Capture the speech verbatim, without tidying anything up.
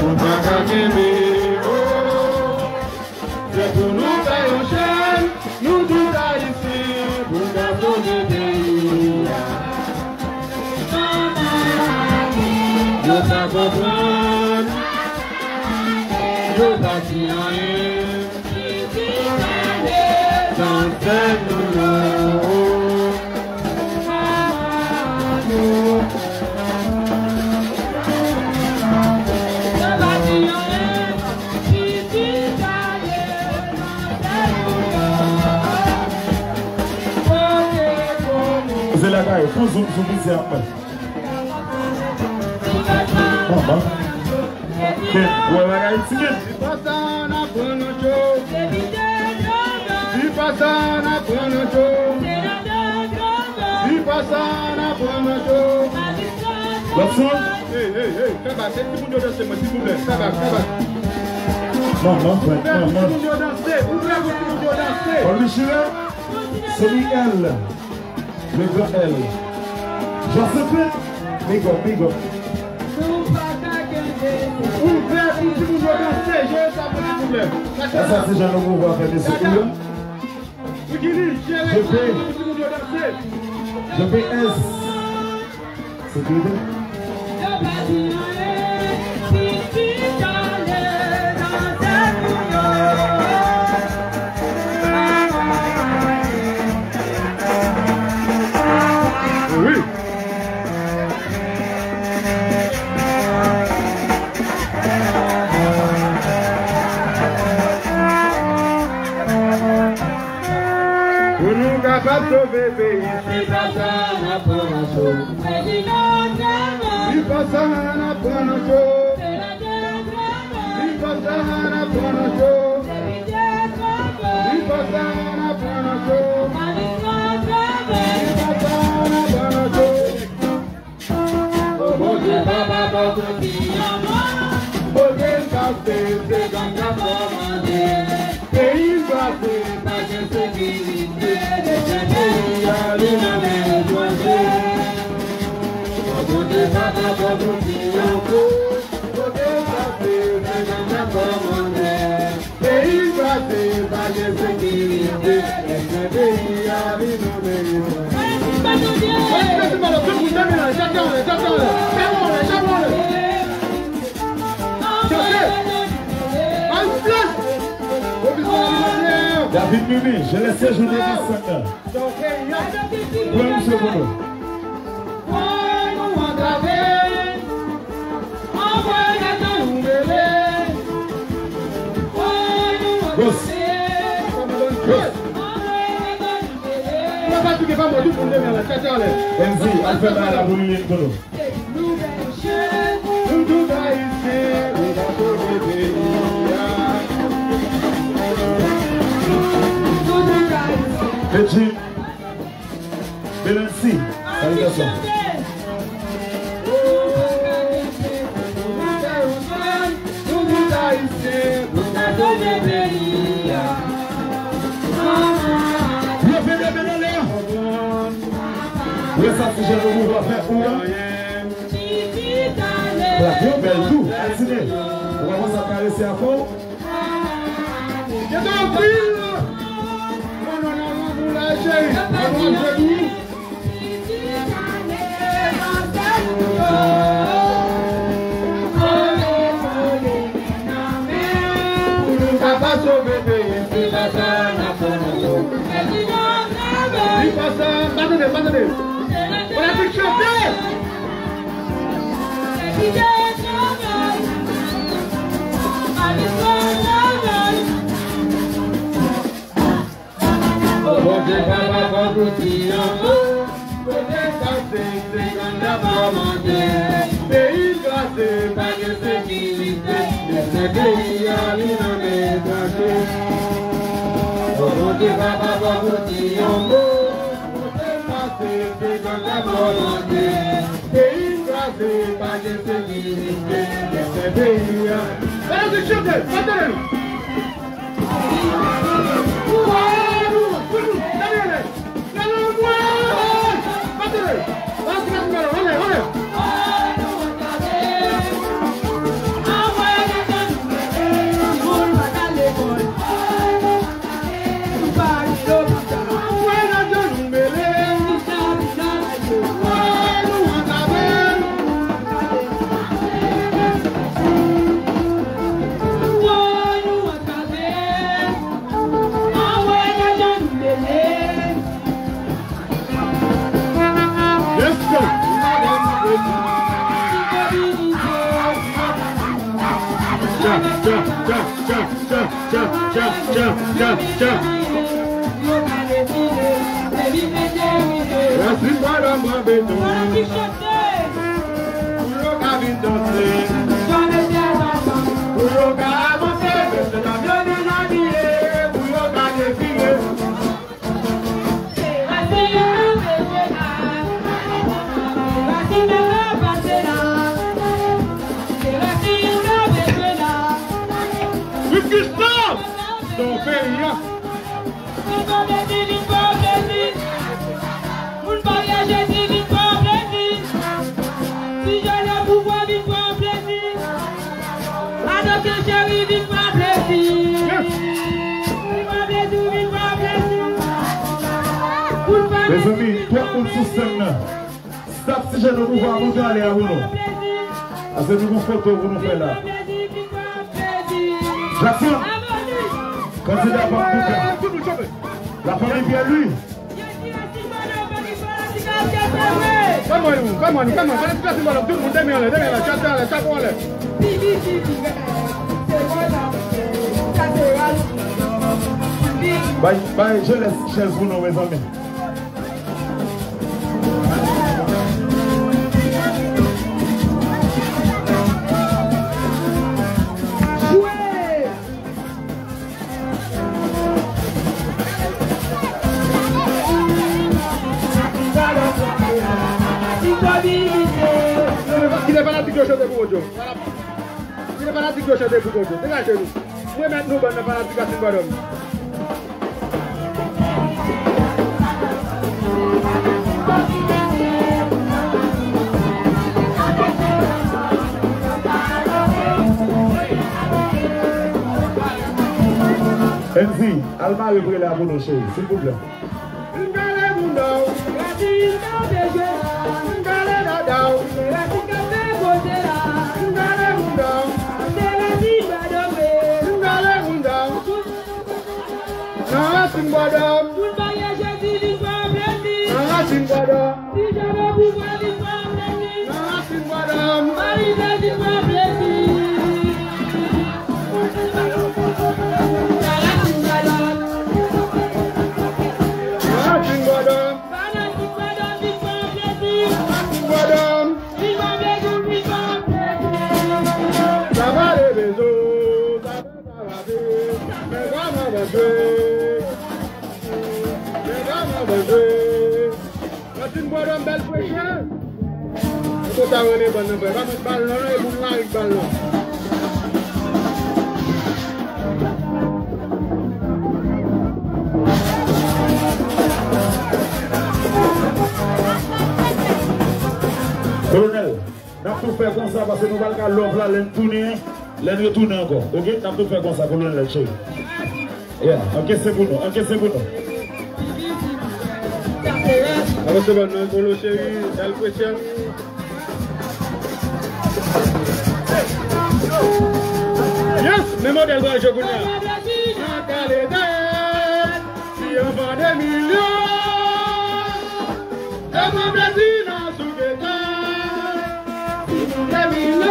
Nou pa ka kenbe, oh. Se pou nou fè yon chèn, nou tout Ayisyen, pou n ka sove peyi a. Yo pa konprann, yo pa di anyen. Zansèt nou yo. Se lakay, fon zoom sou misye ap fè. Manman. Ken, wè bagay ti ken. Li pa sa n ap pran nan cho. Li pa sa n ap pran nan cho. Li pa sa n ap pran nan cho. Lòt son. Hey, hey, hey, fè bas, se timoun yo danse, mwen, silvouplè, fè bas, fè bas. Manman, frè, manman. Timoun yo danse, ouvrè pou timoun yo danse. Fò l chire. Se li, èl. Le grand L. Joseph, big up, big up. Ouvè pou timoun yo danse, jere sa pou timoun yo. Sa se Jean Leroy fè, mesye. Wi. Wikini, jere sa pou timoun yo danse. Je P S. Sekirite. Wi. Pou nou kapab sove peyi, se pa sa n ap pran nan cho. Li pa sa n ap pran nan cho. Li pa sa n ap pran nan cho. Li pa sa n ap pran nan cho. Li pa sa n ap pran nan cho. O Bondye, papa, fò kontinye anmò. Kote n pase, se gad n ap kòmande. Peyi n pase, pa gen sekirite. Desten peyi a, li nan men etranje. O Bondye, papa, fò kontinye anmò. Kote n pase, se gad n ap kòmande. Peyi kraze, pa gen sekirite. Èske peyi a vin nan men yo? Fèstivalo, tout moun, leve men, chante anlè, chante anlè. Chante anlè, chante anlè. Chante. An flas. Pwofesè Alimantè. David Mimi, je laisse séjourner descendre. Pran yon segonn. Gos. Gos. Enzi, al fè bagay la pou li, li konnen. Pou tout Ayisyen, pou n ka sove peyi a. Medjin, Belensi, salitasyon. Pou tout Ayisyen, pou n ka sove peyi a. Leve de men anlè. Wè sa ti jèn yo pou fè ou an. Plak yo bèl tou, Altine. Ou pa panse ap karese afè w? Gen anpil. Non, non, non, non, pou la, cheri. Mwen, mwen, jwe tou. Pou nou ka pa sove peyi, se pa sa n ap fè nan yo. Li pa sa, pa tande, pa tande. Fanatik chante! O Bondye, papa, fò kontinye anmò. Kote sa se, se gad n ap kòmande. Peyi kraze, pa gen sekirite. Desten peyi a, li nan men etranje. O Bondye, papa, fò kontinye anmò. Kote sa se, se gad n ap kòmande. Peyi kraze, pa gen sekirite. Desten peyi a. Fanatik chante, chante nou. Rasin bwa dòm pran beton. Pou yo ka vin danse. Pou yo ka avanse. Mesye dam yo dezabiye. Pou yo ka defile. Viv Kristan! Nan peyi a. Vin pran plezi, vin pran plezi. Moun vwayaje di vin pran plezi. Ti jèn nan pouvwa vin pran plezi. Adoke cheri vin pran plezi. Vin pran plezi, vin pran plezi. Mezanmi, twòp moun sou sèn nan. Staf Ti Jèn nan pouvwa, monte ale a pou nou. Ase nou gon foto pou nou fè la. Jackson, kandida pa m bouke. Lafanmi Pierre Louis. Come on, come on, come on. Fanatik Lasin Bòdòm, tout moun, de men anlè, de men anlè, chapo anlè, chapo anlè. Bay, bay jenès chèz pou nou, mezanmi. Kite fanatik yo chante pou Odyo. Kite fanatik yo chante pou Odyo. Degaje nou. Mwen mèt nou ban nan fanatik Lasin Bòdòm. Enzi, al mare prele a pou nou, cheri, silvouplè. Nan Lasin Bòdòm. Moun vwayaje di vin pran plezi. Nan Lasin Bòdòm. Ti Jèn nan pouvwa vin pran plezi. Nan Lasin Bòdòm. Marie Jezi pran plezi. Nan Lasin Bòdòm. Nan Lasin Bòdòm. Fanatik Bòdòm vin pran plezi. Nan Lasin Bòdòm. Vin pran plezi, vin pran plezi. Sa va leve zo, sa va, sa va vin. Men kòman mwen jwe. Men kòman mwen jwe. Lasin Bòdòm bèl freche. Ou ta rele bann nan frè. Pa met bal nan, non, e moun la avèk bal la. Kolonèl, n ap tou fè konsa paske nou pral ka love la lè n tounen, lè n retounen ankò. Oke? N ap tou fè konsa, kolonèl cheri. Yeah, ankese pou nou, ankese pou nou. N ap resevwa nou, Kolo cheri, bèl freche. Yes, men modèl pral jwe kounye a. Nan kalite, ti anfan de milyon. Te pran plezi nan soufleta. Ti moun de milyon.